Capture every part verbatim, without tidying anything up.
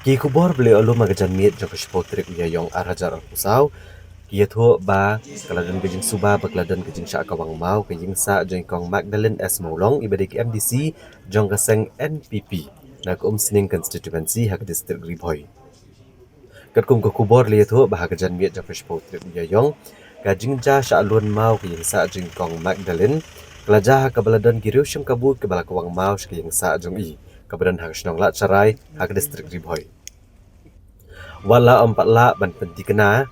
Ki khubor ba la ïoh lum ha ka janmiet jong ka shiphew tarik u Ïaïong ar hajar arphew saw ki ïathuh ba ka la don ka jingsuba ba ka la don ka jingshah kawang maw ka ïing sah jong i Kong Magdalene S Mawlong, i ba dei ka M D C jong ka seng N P P na ka Umsning constituency ha ka district Ri Bhoi. Katkum ka khubor la ïathuh ba ha ka janmiet jong ka shiphew tarik u Ïaïong, ka jingjia shah lun maw ka ïing sah jong i Kong Magdalene ka la jia ha kaba la don ki riewshemkabu kiba la kawang maw sha ka ïing sah jong i kaba don ha ka shnong Ladsharai ha ka district Ri Bhoi. Wat la ym pat lah ban pynthikna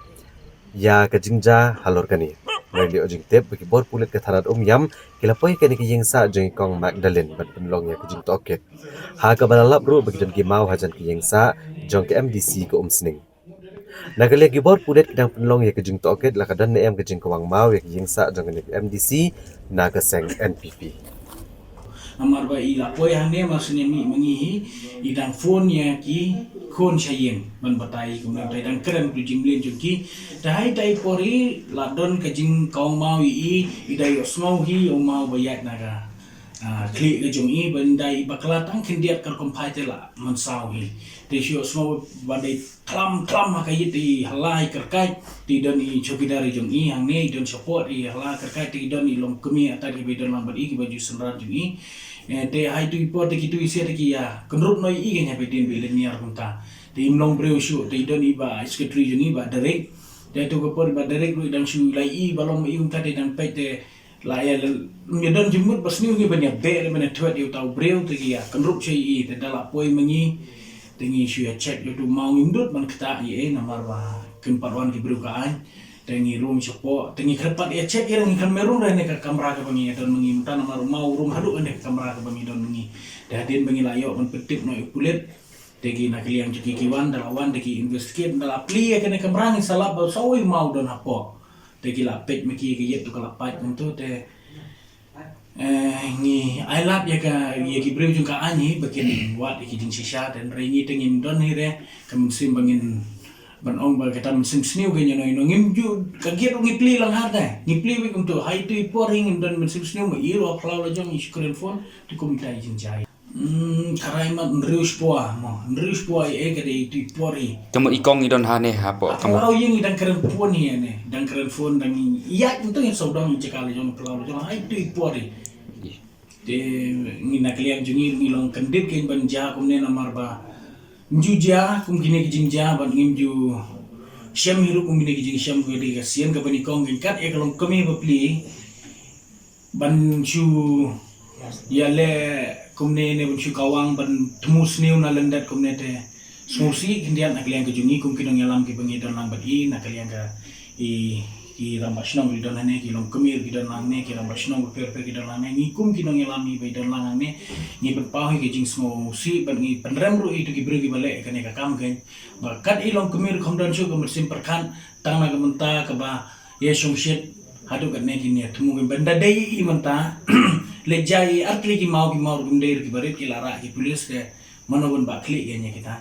ïa ka jingjia halor kane, hynrei la ïoh jingtip ba ki bor pulit ka thana Umiam ki la poi kane ka ïing sah jong i Kong Magdalene ban pynlong ïa ka jingtohkit, ha kaba la lap ruh ba ki don ki maw hajan ka ïing sah jong ka M D C ka Umsning. Na ka liang ki bor pulit ki dang pynlong ïa ka jingtohkit la ka don ne em ka jingkawang maw ïa ka ïing sah jong kane ka M D C na ka seng N P P. Namar ba i la poi hangne, mar shu mih ma ngi hi, i dang phone ïa ki khun sha ïing ban batai kumne, i dang kren tu jingmlien jong ki. Te ha itei i por hi la don ka jingkawang maw ïa i, i da ïohsngew hi ïa u maw ba ïaid na ka, ah, khlieh ka jong i, ban da i bakla tang khyndiat ka rukom phai te la mynsaw hi. Te shu ïohsngew ba dei klam klam ha ka ïit, te i ha la i kyrkait te i don i chowkidar i jong i hangne, i don shapoh, i ha la kyrkait te i don i longkmie artat kiba i don lang bad i kiba ju synran jong i. Eh, te ha itu i por te kitu i seh te ki ïa kynrup noh ïa i, kane ba i dien ba i lynñiar kumta. Te im long briew shuh, te i don i bah secretary jong i, bah Derek. Te tu ka por bah Derek ruh i dang shu la i ba long ma i kumta, te i dang peit te la ïa, ym ïa don jingmut ba sniew ngi ban ïa beh ne ban ïa thwet ïa uta u briew, te ki ïa kynrup sha i, te da la poi ma ngi te ngi shu ïa check ïa utu u maw, ngim dud ban ktah ïa i namar ba kin pat wan ki briew ka aiñ. Te ngi rung shapoh, te ngi khlem pat ïa check ïa, ngi khlem rung re ne ka kamra kaba ngi ïa don ma ngi mynta namar u maw u rung haduh ne ka kamra kaba ngi don ma ngi. Te hadien ba ngi la ïoh ban pyntip noh ïa u pulit, te ki na ka liang jong ki ki wan, da la wan te ki investigate, da la plie ïa kane ka kamra, ngi sa lap ba sa uwei u maw u don hapoh. Te ki la peit ma ki ka ïit tu ka la pait kumtu te, eh, ngi ailad ïa ka, ïa ki briew jong ka aiñ hi ba kin wad ïa ki jingshisha, te hynrei ngi te ngim don hi re ka mynsiem ba ngin ban ong ba kata mynsiem sniew ka ïa no ïa no, ngim ju, ka giat ruh ngi plie lang ha te, ngi plie beit kumtu. Ha itu i por hi ngim don mynsiem sniew, ma i ruh ha phyllaw la jong, i shu kren phone te kumta i jingjia. Hmm, ka rai mat hynriew spah mo, hynriew spah ïa ka dei itu i por hi. Te mo i kong i don hangne hapoh, ha phyllaw ïing i dang kren phone hi ne, dang kren phone, dang ïaid kumtu ïa sawdong ïa jaka la jong, phyllaw la jong ha itu i por hi. Te ngi na ka liang jong ngi, ngi long kyndit kein ban jia kumne namar ba ngim ju jia kum kine ki jingjia bad ngim ju shem hi ruh kum kine ki jingshem, ka dei ka sien kaba nyngkong kein kat ïa ka longkmie bapli ban shu ïaleh kumne ne ban shu kawang ban thmu sniew na lyndet kumne te sngewsih khyndiat na ka liang ka jong ngi kum ki nongïalam kiba ngi don lang bad i na ka liang ka i, ki rangbah shnong ki don hangne, ki longkmie ki don lang hangne, ki rangbah shnong bapher bapher ki don lang hangne, ngi kum ki nongïalam hi ba i don lang hangne ngi pynpaw hi ka jingsngewsih bad ngi pynrem ruh ïa itu ki briew kiba leh kane ka kam kein. Ba kat i longkmie ruh kham don shuh ka mynsiem pyrkhat tang na ka bynta kaba ïa shongshit haduh katne kin ïa thmu kein, ban da dei i mynta leit jia i ar tylli ki maw, ki maw ruh kim dei ruh kiba rit, ki la rah ki pulit, te mano ban bah khlieh kein ïa kita.